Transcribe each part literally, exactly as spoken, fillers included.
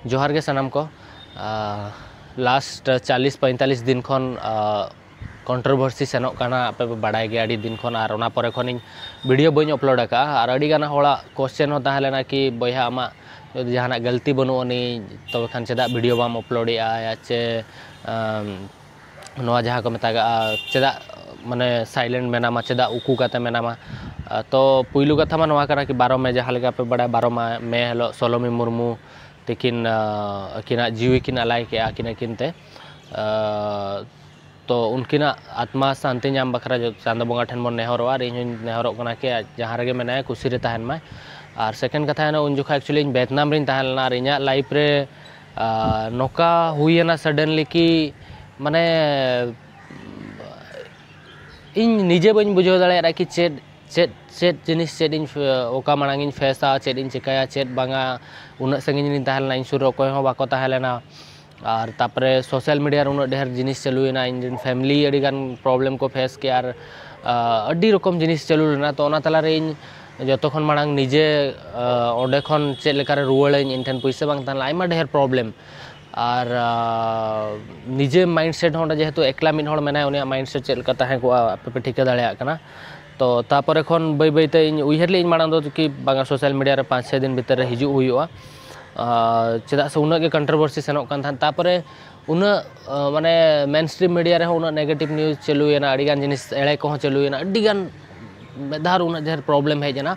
ᱡᱚᱦᱟᱨ ᱜᱮ ᱥᱟᱱᱟᱢ ᱠᱚ᱾ ᱞᱟᱥᱴ ᱪᱟᱞᱤᱥ ᱯᱚᱸᱭᱛᱟᱞᱤᱥ ᱫᱤᱱ ᱠᱷᱚᱱ ᱠᱚᱱᱴᱨᱳᱵᱷᱟᱨᱥᱤ ᱥᱮᱱᱚᱜ ᱠᱟᱱᱟ, ᱟᱯᱮ ᱯᱮ ᱵᱟᱲᱟᱭ ᱜᱮᱭᱟ ᱟᱹᱰᱤ ᱫᱤᱱ ᱠᱷᱚᱱ, ᱟᱨ ᱚᱱᱟ ᱯᱚᱨᱮ ᱠᱷᱚᱱ ᱤᱧ ᱵᱷᱤᱰᱤᱭᱳ ᱵᱟᱹᱧ ᱟᱯᱞᱳᱰ ᱟᱠᱟᱫᱼᱟ᱾ ᱟᱨ ᱟᱹᱰᱤ ᱜᱟᱱ ᱦᱚᱲᱟᱜ ᱠᱚᱥᱪᱮᱱ ᱦᱚᱸ ᱛᱟᱦᱮᱸ ᱞᱮᱱᱟ ᱠᱤ, ᱵᱚᱭᱦᱟ, ᱟᱢᱟᱜ ᱡᱩᱫᱤ ᱡᱟᱦᱟᱱᱟᱜ ᱜᱟᱹᱞᱛᱤ ᱵᱟᱹᱱᱩᱜ ᱟᱹᱱᱤᱡ, ᱛᱚᱵᱮ ᱠᱷᱟᱱ ᱪᱮᱫᱟᱜ ᱵᱷᱤᱰᱤᱭᱳ ᱵᱟᱢ ᱟᱯᱞᱳᱰᱮᱜᱼᱟ? ᱪᱮ ᱟᱢ, ᱱᱚᱣᱟ ᱡᱟᱦᱟᱸ ᱠᱚ ᱢᱮᱛᱟᱜᱟᱜᱼᱟ, ᱪᱮᱫᱟᱜ ᱢᱟᱱᱮ ᱥᱟᱭᱞᱮᱱᱴ ᱢᱮᱱᱟᱢᱟ, ᱪᱮᱫᱟᱜ ᱩᱠᱩ ᱠᱟᱛᱮ ᱢᱮᱱᱟᱢᱟ? ᱟᱨ ᱛᱚ ᱯᱩᱭᱞᱩ ᱠᱟᱛᱷᱟ ᱢᱟ ᱱᱚᱣᱟ ᱠᱟᱱᱟ ᱠᱤ, ᱵᱟᱨᱚ ᱢᱮ, ᱡᱟᱦᱟᱸ ᱞᱮᱠᱟ ᱯᱮ ᱵᱟᱲᱟᱭᱟ, ᱵᱟᱨᱚ ᱢᱟ-, ᱢᱮ ᱦᱤᱞᱳᱜ ᱥᱚᱞᱚᱢᱤ ᱢᱩᱨᱢᱩ ᱛᱤᱠᱤᱱ, ᱟᱸ, ᱟᱹᱠᱤᱱᱟᱜ ᱡᱤᱣᱤ ᱠᱤᱱ ᱟᱞᱟᱭ ᱠᱮᱜᱼᱟ, ᱟᱹᱠᱤᱱ ᱟᱹᱠᱤᱱ ᱛᱮ᱾ ᱟᱸ, ᱛᱚ ᱩᱱᱠᱤᱱᱟᱜ ᱟᱛᱢᱟ ᱥᱟᱱᱛᱤ ᱧᱟᱢ ᱵᱟᱠᱷᱨᱟ ᱡᱚ-, ᱪᱟᱸᱫᱚ ᱵᱚᱸᱜᱟ ᱴᱷᱮᱱ ᱵᱚᱱ ᱱᱮᱦᱚᱨᱚᱜᱼᱟ, ᱟᱨ ᱤᱧ ᱦᱚᱸᱧ ᱱᱮᱦᱚᱨᱚᱜ ᱠᱟᱱᱟ ᱠᱤ, ᱟᱡ ᱡᱟᱦᱟᱸ ᱨᱮᱜᱮ ᱢᱮᱱᱟᱭᱟ, ᱠᱩᱥᱤ ᱨᱮ ᱛᱟᱦᱮᱱ ᱢᱟᱭ᱾ ᱟᱨ ᱥᱮᱠᱮᱱᱰ ᱠᱟᱛᱷᱟ ᱦᱩᱭᱱᱟ, ᱩᱱ ᱡᱚᱠᱷᱟᱡ ᱮᱠᱪᱩᱭᱮᱞᱤ ᱤᱧ ᱵᱷᱮᱛᱱᱟᱢ ᱨᱤᱧ ᱛᱟᱦᱮᱸ ᱞᱮᱱᱟ, ᱟᱨ ᱤᱧᱟᱹᱜ ᱞᱟᱭᱤᱯᱷ ᱨᱮ, ᱟᱸ, ᱱᱚᱝᱠᱟ ᱦᱩᱭᱮᱱᱟ ᱥᱟᱰᱮᱱᱞᱤ ᱠᱤ, ᱢᱟᱱᱮ, ᱤᱧ ᱱᱤᱡᱮ ᱵᱟᱹᱧ ᱵᱩᱡᱷᱟᱹᱣ ᱫᱟᱲᱮᱭᱟᱜᱼᱟ ᱠᱤ ᱪᱮᱫ, ᱪᱮᱫ, ᱪᱮᱫ ᱡᱤᱱᱤᱥ, ᱪᱮᱫ ᱤᱧ ᱯᱷᱮ-, ᱚᱠᱟ ᱢᱟᱲᱟᱝ ᱤᱧ ᱯᱷᱮᱥᱟ, ᱪᱮᱫ ᱤᱧ ᱪᱤᱠᱟᱹᱭᱟ, ᱪᱮᱫ ᱵᱟᱝᱟ᱾ ᱩᱱᱟᱹᱜ ᱥᱟᱺᱜᱤᱧ ᱨᱤᱧ ᱛᱟᱦᱮᱸ ᱞᱮᱱᱟ, ᱤᱧ ᱥᱩᱨ ᱨᱮ ᱚᱠᱚᱭ ᱦᱚᱸ ᱵᱟᱠᱚ ᱛᱟᱦᱮᱸ ᱞᱮᱱᱟ᱾ ᱟᱨ ᱛᱟᱨᱯᱚᱨᱮ ᱥᱳᱥᱟᱞ ᱢᱤᱰᱤᱭᱟ ᱨᱮ ᱩᱱᱟᱹᱜ ᱰᱷᱮᱨ ᱡᱤᱱᱤᱥ ᱪᱟᱹᱞᱩᱭᱮᱱᱟ, ᱤᱧ ᱨᱮᱱ ᱯᱷᱮᱢᱤᱞᱤ ᱟᱹᱰᱤ ᱜᱟᱱ ᱯᱨᱚᱵᱞᱮᱢ ᱠᱚ ᱯᱷᱮᱥ ᱠᱮᱜᱼᱟ, ᱟᱨ, ᱟᱸ, ᱟᱹᱰᱤ ᱨᱚᱠᱚᱢ ᱡᱤᱱᱤᱥ ᱪᱟᱹᱞᱩ ᱞᱮᱱᱟ᱾ ᱛᱚ ᱚᱱᱟ ᱛᱟᱞᱟᱨᱮ ᱤᱧ ᱡᱚᱛᱚ ᱠᱷᱚᱱ ᱢᱟᱲᱟᱝ ᱱᱤᱡᱮ, ᱟᱸ, ᱚᱸᱰᱮ ᱠᱷᱚᱱ ᱪᱮᱫ ᱞᱮᱠᱟᱨᱮ ᱨᱩᱣᱟᱹᱲᱟᱹᱧ, ᱤᱧ ᱴᱷᱮᱱ ᱯᱩᱭᱥᱟᱹ ᱵᱟᱝ ᱛᱟᱦᱮᱸ ᱞᱮᱱᱟ, ᱟᱭᱢᱟ ᱰᱷᱮᱨ ᱯᱨᱚᱵᱞᱮᱢ᱾ ᱟᱨ, ᱟᱸ, ᱱᱤᱡᱮ ᱢᱟᱭᱤᱱᱰ ᱥᱮᱴ ᱦᱚᱸ ᱚᱸᱰᱮ ᱡᱮᱦᱮᱛᱩ ᱮᱠᱞᱟ ᱢᱤᱫ ᱦᱚᱲ ᱢᱮᱱᱟᱭᱟ, ᱩᱱᱤᱭᱟᱜ ᱢᱟᱭᱤᱱᱰ ᱥᱮᱴ ᱪᱮᱫ ᱞᱮᱠᱟ ᱛᱟᱦᱮᱸ ᱠᱚᱜᱼᱟ, ᱟᱯᱮ ᱯᱮ ᱴᱷᱤᱠᱟᱹ ᱫᱟᱲᱮᱭᱟᱜ ᱠᱟᱱᱟ᱾ ᱛᱚ ᱛᱟᱯᱚᱨᱮ ᱠᱷᱚᱱ ᱵᱟᱹᱭ ᱵᱟᱹᱭᱛᱮ ᱤᱧ ᱩᱭᱦᱟᱹᱨ ᱞᱮᱫᱟᱹᱧ ᱢᱟᱲᱟᱝ ᱫᱚ ᱠᱤ ᱵᱟᱝᱟ, ᱥᱳᱥᱟᱞ ᱢᱤᱰᱤᱭᱟ ᱨᱮ ᱯᱟᱸᱪ ᱪᱷᱚᱭ ᱫᱤᱱ ᱵᱷᱤᱛᱤᱨ ᱨᱮ ᱦᱤᱡᱩᱜ ᱦᱩᱭᱩᱜᱼᱟ᱾ ᱟᱨ ᱪᱮᱫᱟᱜ ᱥᱮ ᱩᱱᱟᱹᱜ ᱜᱮ ᱠᱚᱱᱴᱨᱳᱵᱷᱟᱨᱥᱤ ᱥᱮᱱᱚᱜ ᱠᱟᱱ ᱛᱟᱦᱮᱸᱫ᱾ ᱛᱟᱯᱚᱨᱮ ᱩᱱᱟᱹᱜ, ᱟᱸ, ᱢᱟᱱᱮ ᱢᱮᱱ ᱥᱴᱨᱤᱢ ᱢᱤᱰᱤᱭᱟ ᱨᱮᱦᱚᱸ ᱩᱱᱟᱹᱜ ᱱᱮᱜᱮᱴᱤᱵᱷ ᱱᱤᱭᱩᱡᱽ ᱪᱟᱹᱞᱩᱭᱮᱱᱟ, ᱟᱹᱰᱤᱜᱟᱱ ᱡᱤᱱᱤᱥ ᱮᱲᱮ ᱠᱚᱦᱚᱸ ᱪᱟᱹᱞᱩᱭᱮᱱᱟ, ᱟᱹᱰᱤᱜᱟᱱ ᱢᱤᱫ ᱫᱷᱟᱣ ᱩᱱᱟᱹᱜ ᱰᱷᱮᱨ ᱯᱨᱚᱵᱞᱮᱢ ᱦᱮᱡ ᱮᱱᱟ᱾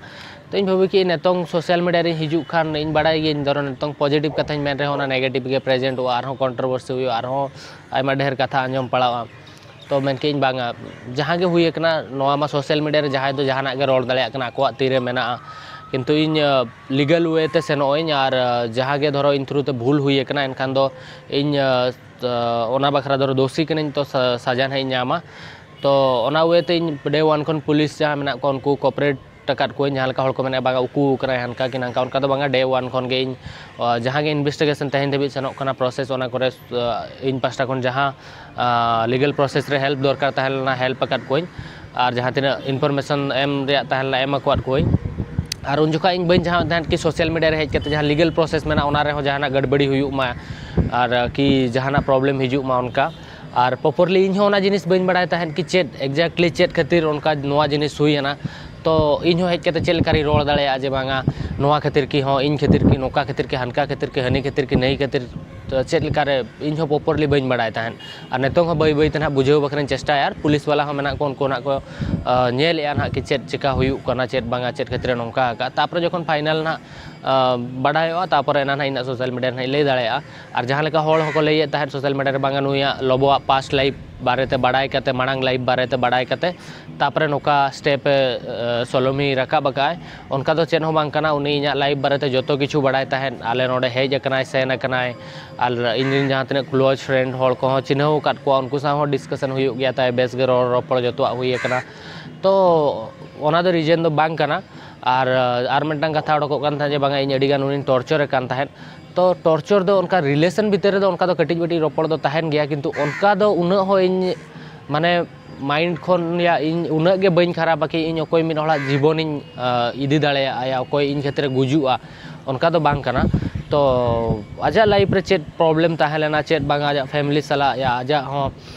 ᱛᱚ ᱤᱧ ᱵᱷᱟᱹᱵᱤ ᱠᱮᱫ ᱱᱤᱛᱚᱝ ᱥᱳᱥᱟᱞ ᱢᱤᱰᱤᱭᱟ ᱨᱤᱧ ᱦᱤᱡᱩᱜ ᱠᱷᱟᱱ, ᱤᱧ ᱵᱟᱲᱟᱭ ᱜᱤᱭᱟᱹᱧ, ᱫᱷᱚᱨᱚ ᱱᱤᱛᱚᱝ ᱯᱚᱡᱤᱴᱤᱵᱷ ᱠᱟᱛᱷᱟᱧ ᱢᱮᱱ ᱨᱮᱦᱚᱸ ᱚᱱᱟ ᱱᱮᱜᱮᱴᱤᱵᱷ ᱜᱮ ᱯᱨᱮᱡᱮᱱᱴᱚᱜᱼᱟ, ᱟᱨᱦᱚᱸ ᱠᱚᱱᱴᱨᱳᱵᱷᱟᱨᱥᱤ ᱦᱩᱭᱩᱜᱼᱟ, ᱟᱨᱦᱚᱸ ᱟᱭᱢᱟ ᱰᱷᱮᱨ ᱠᱟᱛᱷᱟ ᱟᱸᱡᱚᱢ ᱯᱟᱲᱟᱜᱼᱟ᱾ ᱛᱚ ᱢᱮᱱ ᱠᱮᱫ ᱤᱧ ᱵᱟᱝᱟ, ᱡᱟᱦᱟᱸ ᱜᱮ ᱦᱩᱭ ᱟᱠᱟᱱᱟ, ᱱᱚᱣᱟ ᱢᱟ ᱥᱳᱥᱟᱞ ᱢᱤᱰᱤᱭᱟ ᱨᱮ ᱡᱟᱦᱟᱸᱭ ᱫᱚ ᱡᱟᱦᱟᱱᱟᱜ ᱜᱮ ᱨᱚᱲ ᱫᱟᱲᱮᱭᱟᱜ ᱠᱟᱱᱟ, ᱟᱠᱚᱣᱟᱜ ᱛᱤᱨᱮ ᱢᱮᱱᱟᱜᱼᱟ᱾ ᱠᱤᱱᱛᱩ ᱤᱧ, ᱟᱸ, ᱞᱤᱜᱟᱞ ᱣᱮ ᱛᱮ ᱥᱮᱱᱚᱜ ᱟᱹᱧ, ᱟᱨ, ᱟᱸ, ᱡᱟᱦᱟᱸ ᱜᱮ ᱫᱷᱚᱨᱚ ᱤᱧ ᱛᱷᱨᱩ ᱛᱮ ᱵᱷᱩᱞ ᱦᱩᱭ ᱟᱠᱟᱱᱟ, ᱮᱱᱠᱷᱟᱱ ᱫᱚ ᱤᱧ, ᱟᱸ, ᱛᱚ ᱚᱱᱟ ᱵᱟᱠᱷᱨᱟ ᱫᱚ ᱫᱳᱥᱤ ᱠᱟᱹᱱᱟᱹᱧ, ᱛᱚ ᱥᱟ-, ᱥᱟᱡᱟ ᱱᱟᱦᱟᱜ ᱤᱧ ᱧᱟᱢᱟ᱾ ᱛᱚ ᱚᱱᱟ ᱣᱮ ᱛᱮ ᱤᱧ ᱰᱮ ᱚᱣᱟᱱ ᱠᱷᱚᱱ ᱯᱩᱞᱤᱥ ᱡᱟᱦᱟᱸ ᱢᱮᱱᱟᱜ ᱠᱚᱣᱟ, ᱩᱱᱠᱩ ᱠᱚᱯᱟᱨᱮᱴ ᱟᱠᱟᱫ ᱠᱚᱣᱟᱧ, ᱡᱟᱦᱟᱸ ᱞᱮᱠᱟ ᱦᱚᱲ ᱠᱚ ᱢᱮᱱᱟ, "ᱵᱟᱝᱟ, ᱩᱠᱩ ᱠᱟᱱᱟᱭ, ᱦᱟᱱᱠᱟ ᱠᱤ ᱱᱟᱝᱠᱟ", ᱚᱱᱠᱟ ᱫᱚ ᱵᱟᱝᱟ᱾ ᱰᱮ ᱚᱣᱟᱱ ᱠᱷᱚᱱ ᱜᱮ ᱤᱧ, ᱟᱸ, ᱡᱟᱦᱟᱸ ᱜᱮ ᱤᱱᱵᱷᱮᱥᱴᱤᱜᱮᱥᱚᱱ ᱛᱮᱦᱮᱧ ᱫᱷᱟᱹᱵᱤᱡ ᱥᱮᱱᱚᱜ ᱠᱟᱱᱟ, ᱯᱨᱚᱥᱮᱥ, ᱚᱱᱟ ᱠᱚᱨᱮ, ᱟᱸ, ᱤᱧ ᱯᱟᱦᱴᱟ ᱠᱷᱚᱱ ᱡᱟᱦᱟᱸ, ᱟᱸ, ᱞᱤᱜᱟᱞ ᱯᱨᱚᱥᱮᱥ ᱨᱮ ᱦᱮᱞᱯ ᱫᱚᱨᱠᱟᱨ ᱛᱟᱦᱮᱸ ᱞᱮᱱᱟ, ᱦᱮᱞᱯ ᱟᱠᱟᱫ ᱠᱚᱣᱟᱧ, ᱟᱨ ᱡᱟᱦᱟᱸ ᱛᱤᱱᱟᱹᱜ ᱤᱱᱯᱷᱚᱨᱢᱮᱥᱚᱱ ᱮᱢ ᱨᱮᱭᱟᱜ ᱛᱟᱦᱮᱸ ᱞᱮᱱᱟ, ᱮᱢ ᱟᱠᱟᱫ ᱠᱚᱣᱟᱧ᱾ ᱟᱨ ᱩᱱ ᱡᱚᱠᱷᱟᱡ ᱤᱧ ᱵᱟᱹᱧ ᱪᱟᱦᱟᱣᱮᱫ ᱛᱟᱦᱮᱸᱫ ᱠᱤ ᱥᱳᱥᱟᱞ ᱢᱤᱰᱤᱭᱟ ᱨᱮ ᱦᱮᱡ ᱠᱟᱛᱮ ᱡᱟᱦᱟᱸ ᱞᱤᱜᱟᱞ ᱯᱨᱚᱥᱮᱥ ᱢᱮᱱᱟᱜᱼᱟ, ᱚᱱᱟ ᱨᱮᱦᱚᱸ ᱡᱟᱦᱟᱱᱟᱜ ᱜᱟᱹᱲᱵᱟᱹᱲᱤ ᱦᱩᱭᱩᱜ ᱢᱟ ᱟᱨ ᱠᱤ ᱡᱟᱦᱟᱱᱟᱜ ᱯᱨᱚᱵᱞᱮᱢ ᱦᱤᱡᱩᱜ ᱢᱟ ᱚᱱᱠᱟ᱾ ᱟᱨ ᱯᱨᱚᱯᱟᱨᱞᱤ ᱤᱧ ᱦᱚᱸ ᱚᱱᱟ ᱡᱤᱱᱤᱥ ᱵᱟᱹᱧ ᱵᱟᱲᱟᱭ ᱛᱟᱦᱮᱸᱫ ᱠᱤ ᱪᱮᱫ ᱮᱠᱡᱮᱠᱴᱞᱤ ᱪᱮᱫ ᱠᱷᱟᱹᱛᱤᱨ ᱚᱱᱠᱟ ᱱᱚᱣᱟ ᱡᱤᱱᱤᱥ ᱦᱩᱭᱮᱱᱟ᱾ ᱛᱚ ᱤᱧ ᱦᱚᱸ ᱦᱮᱡ ᱠᱟᱛᱮ ᱪᱮᱫ ᱞᱮᱠᱟ ᱨᱤᱧ ᱨᱚᱲ ᱫᱟᱲᱮᱭᱟᱜᱼᱟ ᱡᱮ ᱵᱟᱝᱟ ᱱᱚᱣᱟ ᱠᱷᱟᱹᱛᱤᱨ ᱠᱤ ᱦᱚᱸ ᱤᱧ ᱠᱷᱟᱹᱛᱤᱨ ᱠᱤ ᱱᱚᱝᱠᱟ ᱠᱷᱟᱹᱛᱤᱨ ᱠᱤ ᱦᱟᱱᱠᱟ ᱠᱷᱟᱹᱛᱤᱨ ᱠᱤ ᱦᱟᱹᱱᱤ ᱠᱷᱟᱹᱛᱤᱨ ᱠᱤ ᱱᱟᱹᱭ ᱠᱷᱟᱹᱛᱤᱨ, ᱛᱚ ᱪᱮᱫ ᱞᱮᱠᱟᱨᱮ ᱤᱧ ᱦᱚᱸ ᱯᱨᱚᱯᱟᱨᱞᱤ ᱵᱟᱹᱧ ᱵᱟᱲᱟᱭ ᱛᱟᱦᱮᱸᱫ᱾ ᱟᱨ ᱱᱤᱛᱚᱝ ᱦᱚᱸ ᱵᱟᱹᱭ ᱵᱟᱹᱭ ᱛᱮ ᱱᱟᱦᱟᱜ ᱵᱩᱡᱷᱟᱹᱣ ᱵᱟᱠᱷᱨᱟᱧ ᱪᱮᱥᱴᱟᱭᱟ᱾ ᱟᱨ ᱯᱩᱞᱤᱥ ᱵᱟᱞᱟ ᱦᱚᱸ ᱢᱮᱱᱟᱜ ᱠᱚ, ᱩᱱᱠᱩ ᱱᱟᱦᱟᱜ ᱠᱚ ᱧᱮᱞᱮᱫᱼᱟ ᱱᱟᱦᱟᱜ ᱠᱤ ᱪᱮᱫ ᱪᱮᱠᱟ ᱦᱩᱭᱩᱜ ᱠᱟᱱᱟ, ᱪᱮᱫ ᱵᱟᱝᱟ, ᱪᱮᱫ ᱠᱷᱟᱹᱛᱤᱨ ᱮ ᱱᱚᱝᱠᱟ ᱟᱠᱟᱫ᱾ ᱛᱟᱨᱯᱚᱨᱮ ᱡᱚᱠᱷᱚᱱ ᱯᱷᱟᱭᱱᱟᱞ ᱱᱟᱦᱟᱜ ᱵᱟᱰᱟᱭᱚᱜᱼᱟ, ᱛᱟᱨᱯᱚᱨᱮ ᱮᱱᱟ ᱱᱟᱦᱟᱜ ᱤᱧ ᱱᱟᱦᱟᱜ ᱥᱳᱥᱟᱞ ᱢᱤᱰᱤᱭᱟ ᱨᱮ ᱱᱟᱦᱟᱜ ᱤᱧ ᱞᱟᱹᱭ ᱫᱟᱲᱮᱭᱟᱜᱼᱟ᱾ ᱟᱨ ᱡᱟᱦᱟᱸ ᱞᱮᱠᱟ ᱦᱚᱲ ᱦᱚᱸᱠᱚ ᱞᱟᱹᱭᱮᱫ ᱛᱟᱦᱮᱸᱫ ᱥᱳᱥᱟᱞ ᱢᱤᱰᱤᱭᱟ ᱨᱮ ᱵᱟᱝᱟ ᱱᱩᱭᱟᱜ ᱞᱚᱵᱚᱣᱟᱜ ᱯᱟᱥᱴ ᱞᱟᱭᱤᱯ ᱵᱟᱨᱮᱛᱮ ᱵᱟᱲᱟᱭ ᱠᱟᱛᱮ, ᱢᱟᱲᱟᱝ ᱞᱟᱭᱤᱯ ᱵᱟᱨᱮᱛᱮ ᱵᱟᱲᱟᱭ ᱠᱟᱛᱮ ᱛᱟᱨᱯᱚᱨᱮ ᱱᱚᱝᱠᱟ ᱥᱴᱮᱯ ᱮ ᱥᱳᱞᱳᱢᱤ ᱨᱟᱠᱟᱵ ᱟᱠᱟᱫᱼᱟᱭ, ᱚᱱᱠᱟ ᱫᱚ ᱪᱮᱫ ᱦᱚᱸ ᱵᱟᱝ ᱠᱟᱱᱟ᱾ ᱩᱱᱤ ᱤᱧᱟᱹᱜ ᱞᱟᱭᱤᱯ ᱵᱟᱨᱮᱛᱮ ᱡᱚᱛᱚ ᱠᱤᱪᱷᱩ ᱵᱟᱲᱟᱭ ᱛᱟᱦᱮᱸᱫ, ᱟᱞᱮ ᱱᱚᱰᱮ ᱦᱮᱡ ᱟᱠᱟᱱᱟᱭ, ᱥᱮᱱ ᱟᱠᱟᱱᱟᱭ, ᱟᱨ ᱤᱧ ᱨᱮᱱ ᱡᱟᱦᱟᱸ ᱛᱤᱱᱟᱹᱜ ᱠᱞᱳᱡᱽ ᱯᱷᱨᱮᱱᱰ ᱦᱚᱲ ᱠᱚᱦᱚᱸ ᱪᱤᱱᱦᱟᱹᱣ ᱟᱠᱟᱫ ᱠᱚᱣᱟ, ᱩᱱᱠᱩ ᱥᱟᱶ ᱦᱚᱸ ᱰᱤᱥᱠᱟᱥᱚᱱ ᱦᱩᱭᱩᱜ ᱜᱮᱭᱟ ᱛᱟᱭ, ᱵᱮᱥ ᱜᱮ ᱨᱚᱲ ᱨᱚᱯᱚᱲ ᱡᱚᱛᱚᱣᱟᱜ ᱦᱩᱭ ᱟᱠᱟᱱᱟ᱾ ᱛᱚ ᱚᱱᱟ ᱫᱚ ᱨᱤᱡᱮᱱ ᱫᱚ ᱵᱟᱝ ᱠᱟᱱᱟ᱾ ᱟᱨ ᱟᱨ ᱢᱤᱫᱴᱟᱝ ᱠᱟᱛᱷᱟ ᱚᱰᱚᱠᱚᱜ ᱠᱟᱱ ᱛᱟᱦᱮᱸᱫ ᱡᱮ ᱵᱟᱝᱟ ᱤᱧ ᱟᱹᱰᱤᱜᱟᱱ ᱩᱱᱤᱧ ᱴᱚᱨᱪᱚᱨᱮ ᱠᱟᱱ ᱛᱟᱦᱮᱸᱫ᱾ ᱛᱚ ᱴᱚᱨᱪᱚᱨ ᱫᱚ ᱚᱱᱠᱟ ᱨᱤᱞᱮᱥᱚᱱ ᱵᱷᱤᱛᱤᱨ ᱨᱮᱫᱚ ᱚᱱᱠᱟ ᱫᱚ ᱠᱟᱹᱴᱤᱡ ᱢᱟᱹᱴᱤᱡ ᱨᱚᱯᱚᱲ ᱫᱚ ᱛᱟᱦᱮᱱ ᱜᱮᱭᱟ, ᱠᱤᱱᱛᱩ ᱚᱱᱠᱟ ᱫᱚ ᱩᱱᱟᱹᱜ ᱦᱚᱸ ᱤᱧ ᱢᱟᱱᱮ ᱢᱟᱭᱤᱱᱰ ᱠᱷᱚᱱ ᱭᱟ ᱤᱧ ᱩᱱᱟᱹᱜ ᱜᱮ ᱵᱟᱹᱧ ᱠᱷᱟᱨᱟᱯᱟ ᱠᱤ ᱤᱧ ᱚᱠᱚᱭ ᱢᱤᱫ ᱦᱚᱲᱟᱜ ᱡᱤᱵᱚᱱᱤᱧ ᱤᱫᱤ ᱫᱟᱲᱮᱭᱟᱜᱼᱟ ᱭᱟ ᱚᱠᱚᱭ ᱤᱧ ᱠᱷᱟᱹᱛᱤᱨᱮ ᱜᱩᱡᱩᱜᱼᱟ, ᱚᱱᱠᱟ ᱫᱚ ᱵᱟᱝ ᱠᱟᱱᱟ᱾ ᱛᱚ ᱟᱡᱟᱜ ᱞᱟᱭᱤᱯᱷ ᱨᱮ ᱪᱮᱫ ᱯᱨᱚᱵᱞᱮᱢ ᱛᱟᱦᱮᱸ ᱞᱮᱱᱟ, ᱪᱮᱫ ᱵᱟᱝᱟ ᱟᱡᱟᱜ ᱯᱷᱮᱢᱤᱞᱤ ᱥᱟᱞᱟᱜ ᱭᱟ ᱟᱡᱟᱜ ᱦᱚᱸ,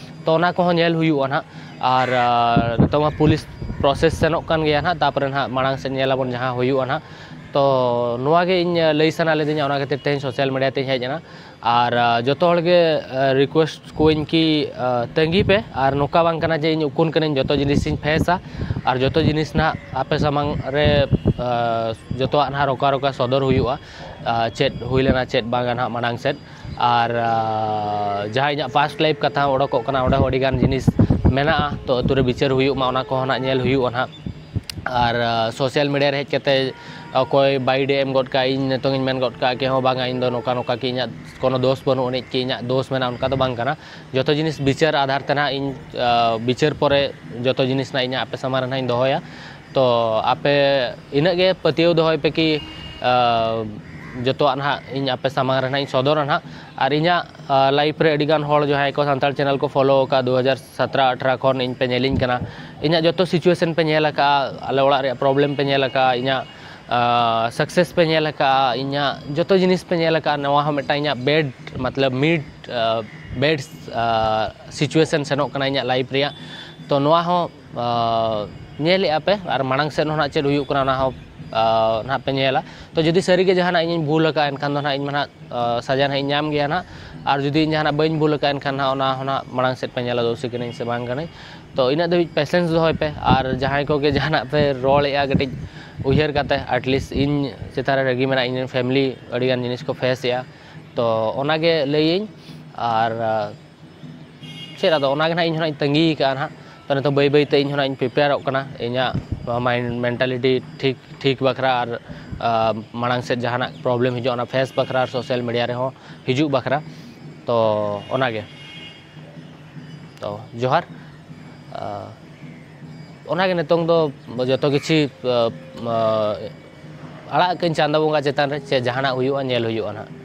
ᱛᱚ ᱚᱱᱟ ᱠᱚᱦᱚᱸ ᱧᱮᱞ ᱦᱩᱭᱩᱜᱼᱟ ᱱᱟᱦᱟᱜ᱾ ᱟᱨ ᱱᱤᱛᱚᱜ ᱢᱟ ᱯᱩᱞᱤᱥ ᱯᱨᱚᱥᱮᱥ ᱥᱮᱱᱚᱜ ᱠᱟᱱ ᱜᱮᱭᱟ ᱱᱟᱦᱟᱜ, ᱛᱟᱨᱯᱚᱨᱮ ᱱᱟᱦᱟᱜ ᱢᱟᱲᱟᱝ ᱥᱮᱫ ᱧᱮᱞ ᱟᱵᱚᱱ ᱡᱟᱦᱟᱸ ᱦᱩᱭᱩᱜᱼᱟ ᱱᱟᱦᱟᱜ᱾ ᱛᱚ ᱱᱚᱣᱟ ᱜᱮ ᱤᱧ ᱞᱟᱹᱭ ᱥᱟᱱᱟ ᱞᱤᱫᱤᱧᱟ, ᱚᱱᱟ ᱠᱷᱟᱹᱛᱤᱨ ᱛᱮ ᱤᱧ ᱥᱳᱥᱟᱞ ᱢᱤᱰᱤᱭᱟ ᱛᱮᱧ ᱦᱮᱡ ᱮᱱᱟ᱾ ᱟᱨ ᱡᱚᱛᱚ ᱦᱚᱲ ᱜᱮ ᱨᱤᱠᱩᱭᱮᱥᱴ ᱠᱚᱣᱟᱹᱧ ᱠᱤ ᱛᱟᱺᱜᱤ ᱯᱮ, ᱟᱨ ᱱᱚᱝᱠᱟ ᱵᱟᱝ ᱠᱟᱱᱟ ᱡᱮ ᱤᱧ ᱩᱠᱩᱱ ᱠᱟᱹᱱᱟᱹᱧ, ᱡᱚᱛᱚ ᱡᱤᱱᱤᱥᱤᱧ ᱯᱷᱮᱥᱟ ᱟᱨ ᱡᱚᱛᱚ ᱡᱤᱱᱤᱥ ᱱᱟᱦᱟᱜ ᱟᱯᱮ ᱥᱟᱢᱟᱝ ᱨᱮ ᱡᱚᱛᱚᱣᱟᱜ ᱱᱟᱦᱟᱜ ᱨᱚᱠᱟ ᱨᱚᱠᱟ ᱥᱚᱫᱚᱨ ᱦᱩᱭᱩᱜᱼᱟ᱾ ᱪᱮᱫ ᱦᱩᱭ ᱞᱮᱱᱟ ᱪᱮᱫ ᱵᱟᱝᱟ ᱱᱟᱦᱟᱜ ᱢᱟᱲᱟᱝ ᱥᱮᱫ᱾ ᱟᱨ ᱡᱟᱦᱟᱸ ᱤᱧᱟᱹᱜ ᱯᱟᱥᱴ ᱞᱟᱭᱤᱯᱷ ᱠᱟᱛᱷᱟ ᱚᱰᱚᱠᱚᱜ ᱠᱟᱱᱟ, ᱚᱸᱰᱮ ᱦᱚᱸ ᱟᱹᱰᱤᱜᱟᱱ ᱡᱤᱱᱤᱥ ᱢᱮᱱᱟᱜᱼᱟ, ᱛᱚ ᱟᱹᱛᱩ ᱨᱮ ᱵᱤᱪᱟᱹᱨ ᱦᱩᱭᱩᱜ ᱢᱟ, ᱚᱱᱟ ᱠᱚᱦᱚᱸ ᱱᱟᱦᱟᱜ ᱧᱮᱞ ᱦᱩᱭᱩᱜᱼᱟ ᱱᱟᱦᱟᱜ᱾ ᱟᱨ ᱥᱳᱥᱟᱞ ᱢᱤᱰᱤᱭᱟ ᱨᱮ ᱦᱮᱡ ᱠᱟᱛᱮ ᱚᱠᱚᱭ ᱵᱟᱭᱤᱰ ᱮ ᱮᱢ ᱜᱚᱫ ᱠᱟᱜᱼᱟ, ᱤᱧ ᱱᱤᱛᱚᱝ ᱤᱧ ᱢᱮᱱ ᱜᱚᱫ ᱠᱟᱜᱼᱟ ᱠᱤ ᱦᱚᱸ ᱵᱟᱝᱟ ᱤᱧ ᱫᱚ ᱱᱚᱝᱠᱟ ᱱᱚᱝᱠᱟ ᱠᱤ ᱤᱧᱟᱹᱜ ᱠᱳᱱᱳ ᱫᱳᱥ ᱵᱟᱹᱱᱩᱜ ᱟᱹᱱᱤᱡ ᱠᱤ ᱤᱧᱟᱹᱜ ᱫᱳᱥ ᱢᱮᱱᱟᱜᱼᱟ, ᱚᱱᱠᱟ ᱫᱚ ᱵᱟᱝ ᱠᱟᱱᱟ᱾ ᱡᱚᱛᱚ ᱡᱤᱱᱤᱥ ᱵᱤᱪᱟᱹᱨ ᱟᱫᱷᱟᱨ ᱛᱮ ᱱᱟᱦᱟᱜ ᱤᱧ ᱵᱤᱪᱟᱹᱨ ᱯᱚᱨᱮ ᱡᱚᱛᱚ ᱡᱤᱱᱤᱥ ᱱᱟᱦᱟᱜ ᱤᱧᱟᱹᱜ ᱟᱯᱮ ᱥᱟᱢᱟᱝ ᱨᱮ ᱱᱟᱦᱟᱜ ᱤᱧ ᱫᱚᱦᱚᱭᱟ᱾ ᱛᱚ ᱟᱯᱮ ᱤᱱᱟᱹᱜ ᱜᱮ ᱯᱟᱹᱛᱭᱟᱹᱣ ᱫᱚᱦᱚᱭ ᱯᱮ ᱠᱤ ᱡᱚᱛᱚᱣᱟᱜ ᱱᱟᱦᱟᱜ ᱤᱧ ᱟᱯᱮ ᱥᱟᱢᱟᱝ ᱨᱮ ᱱᱟᱦᱟᱜ ᱤᱧ ᱥᱚᱫᱚᱨᱟ ᱱᱟᱦᱟᱜ᱾ ᱟᱨ ᱤᱧᱟᱹᱜ ᱞᱟᱭᱤᱯᱷ ᱨᱮ ᱟᱹᱰᱤᱜᱟᱱ ᱦᱚᱲ ᱡᱟᱦᱟᱸᱭ ᱠᱚ ᱥᱟᱱᱛᱟᱲ ᱪᱮᱱᱮᱞ ᱠᱚ ᱯᱷᱚᱞᱳ ᱟᱠᱟᱫ ᱫᱩ ᱦᱟᱡᱟᱨ ᱥᱟᱛᱨᱟ ᱟᱴᱷᱨᱟ ᱠᱷᱚᱱ ᱤᱧ ᱯᱮ ᱧᱮᱞᱤᱧ ᱠᱟᱱᱟ, ᱤᱧᱟᱹᱜ ᱡᱚᱛᱚ ᱥᱤᱪᱩᱭᱮᱥᱚᱱ ᱯᱮ ᱧᱮᱞ ᱟᱠᱟᱫᱼᱟ, ᱟᱞᱮ ᱚᱲᱟᱜ ᱨᱮᱭᱟᱜ ᱯᱨᱚᱵᱞᱮᱢ ᱯᱮ ᱧᱮᱞ ᱟᱠᱟᱫᱼᱟ, ᱤᱧᱟᱹᱜ ᱥᱟᱠᱥᱮᱥ ᱯᱮ ᱧᱮᱞ ᱟᱠᱟᱫᱼᱟ, ᱤᱧᱟᱹᱜ ᱡᱚᱛᱚ ᱡᱤᱱᱤᱥ ᱯᱮ ᱧᱮᱞ ᱟᱠᱟᱫᱼᱟ, ᱱᱚᱣᱟ ᱦᱚᱸ ᱢᱤᱫᱴᱟᱝ ᱤᱧᱟᱹᱜ ᱵᱮᱰ ᱢᱚᱛᱞᱚᱵ ᱢᱤᱰ ᱵᱮᱰ ᱥᱤᱪᱩᱭᱮᱥᱚᱱ ᱥᱮᱱᱚᱜ ᱠᱟᱱᱟ ᱤᱧᱟᱹᱜ ᱞᱟᱭᱤᱯᱷ ᱨᱮᱭᱟᱜ᱾ ᱛᱚ ᱱᱚᱣᱟ ᱦᱚᱸ ᱧᱮᱞᱮᱫᱼᱟ ᱯᱮ, ᱟᱨ ᱢᱟᱲᱟᱝ ᱥᱮᱫ ᱦᱚᱸ ᱱᱟᱦᱟᱜ ᱪᱮᱫ ᱦᱩᱭᱩᱜ ᱠᱟᱱᱟ ᱚᱱᱟ ᱦᱚᱸ ᱱᱟᱦᱟᱜ ᱯᱮ ᱧᱮᱞᱟ᱾ ᱛᱚ ᱡᱩᱫᱤ ᱥᱟᱹᱨᱤᱜᱮ ᱡᱟᱦᱟᱱᱟᱜ ᱤᱧᱤᱧ ᱵᱷᱩᱞ ᱟᱠᱟᱫᱼᱟ, ᱮᱱᱠᱷᱟᱱ ᱫᱚ ᱱᱟᱦᱟᱜ ᱤᱧ ᱢᱟ ᱱᱟᱦᱟᱜ ᱥᱟᱡᱟ ᱱᱟᱦᱟᱜ ᱤᱧ ᱧᱟᱢ ᱜᱮᱭᱟ ᱱᱟᱦᱟᱜ᱾ ᱟᱨ ᱡᱩᱫᱤ ᱤᱧ ᱡᱟᱦᱟᱱᱟᱜ ᱵᱟᱹᱧ ᱵᱷᱩᱞ ᱟᱠᱟᱫᱼᱟ, ᱮᱱᱠᱷᱟᱱ ᱱᱟᱦᱟᱜ ᱚᱱᱟ ᱦᱚᱸ ᱱᱟᱦᱟᱜ ᱢᱟᱲᱟᱝ ᱥᱮᱫ ᱯᱮ ᱧᱮᱞᱟ ᱫᱳᱥᱤ ᱠᱟᱹᱱᱟᱹᱧ ᱥᱮ ᱵᱟᱝ ᱠᱟᱹᱱᱟᱹᱧ᱾ ᱛᱚ ᱤᱱᱟᱹᱜ ᱫᱷᱟᱹᱵᱤᱡ ᱯᱮᱥᱮᱱᱥ ᱫᱚᱦᱚᱭ ᱯᱮ, ᱟᱨ ᱡᱟᱦᱟᱸᱭ ᱠᱚᱜᱮ ᱡᱟᱦᱟᱱᱟᱜ ᱯᱮ ᱨᱚᱲᱮᱫᱼᱟ, ᱠᱟᱹᱴᱤᱡ ᱩᱭᱦᱟᱹᱨ ᱠᱟᱛᱮ, ᱟᱴᱞᱤᱥᱴ ᱤᱧ ᱪᱮᱛᱟᱱ ᱨᱮ ᱨᱟᱹᱜᱤ ᱢᱮᱱᱟᱜᱼᱟ, ᱤᱧ ᱨᱮᱱ ᱯᱷᱮᱢᱤᱞᱤ ᱟᱹᱰᱤᱜᱟᱱ ᱡᱤᱱᱤᱥ ᱠᱚ ᱯᱷᱮᱥ ᱮᱫᱼᱟ᱾ ᱛᱚ ᱚᱱᱟᱜᱮ ᱞᱟᱹᱭᱟᱹᱧ᱾ ᱟᱨ ᱪᱮᱫ ᱟᱫᱚ ᱚᱱᱟᱜᱮ ᱱᱟᱦᱟᱜ ᱤᱧ ᱦᱚᱸ ᱱᱟᱦᱟᱜ ᱤᱧ ᱛᱟᱺᱜᱤ ᱠᱟᱜᱼᱟ ᱱᱟᱦᱟᱜ᱾ ᱛᱚ ᱱᱤᱛᱚᱜ ᱵᱟᱹᱭ ᱵᱟᱹᱭᱛᱮ ᱤᱧ ᱦᱚᱸ ᱱᱟᱦᱟᱜ ᱤᱧ ᱯᱨᱤᱯᱮᱭᱟᱨᱚᱜ ᱠᱟᱱᱟ ᱤᱧᱟᱹᱜ ᱢᱟᱭᱤᱱᱰ ᱢᱮᱱᱴᱟᱞᱤᱴᱤ ᱴᱷᱤᱠ ᱴᱷᱤᱠ ᱵᱟᱠᱷᱨᱟ, ᱟᱨ ᱢᱟᱲᱟᱝ ᱥᱮᱫ ᱡᱟᱦᱟᱱᱟᱜ ᱯᱨᱚᱵᱞᱮᱢ ᱦᱤᱡᱩᱜᱼᱟ ᱚᱱᱟ ᱯᱷᱮᱥ ᱵᱟᱠᱷᱨᱟ, ᱟᱨ ᱥᱳᱥᱟᱞ ᱢᱤᱰᱤᱭᱟ ᱨᱮᱦᱚᱸ ᱦᱤᱡᱩᱜ ᱵᱟᱠᱷᱨᱟ᱾ ᱛᱚ ᱚᱱᱟᱜᱮ᱾ ᱛᱚ ᱡᱚᱦᱟᱨ᱾ ᱚᱱᱟᱜᱮ ᱱᱤᱛᱚᱝ ᱫᱚ ᱡᱚᱛᱚ ᱠᱤᱪᱷᱤ ᱟᱲᱟᱜ ᱠᱟᱹᱧ ᱪᱟᱸᱫᱚ ᱵᱚᱸᱜᱟ ᱪᱮᱛᱟᱱ ᱨᱮ, ᱪᱮᱫ ᱡᱟᱦᱟᱱᱟᱜ ᱦᱩᱭᱩᱜᱼᱟ ᱧᱮᱞ ᱦᱩᱭᱩᱜᱼᱟ ᱱᱟᱦᱟᱜ᱾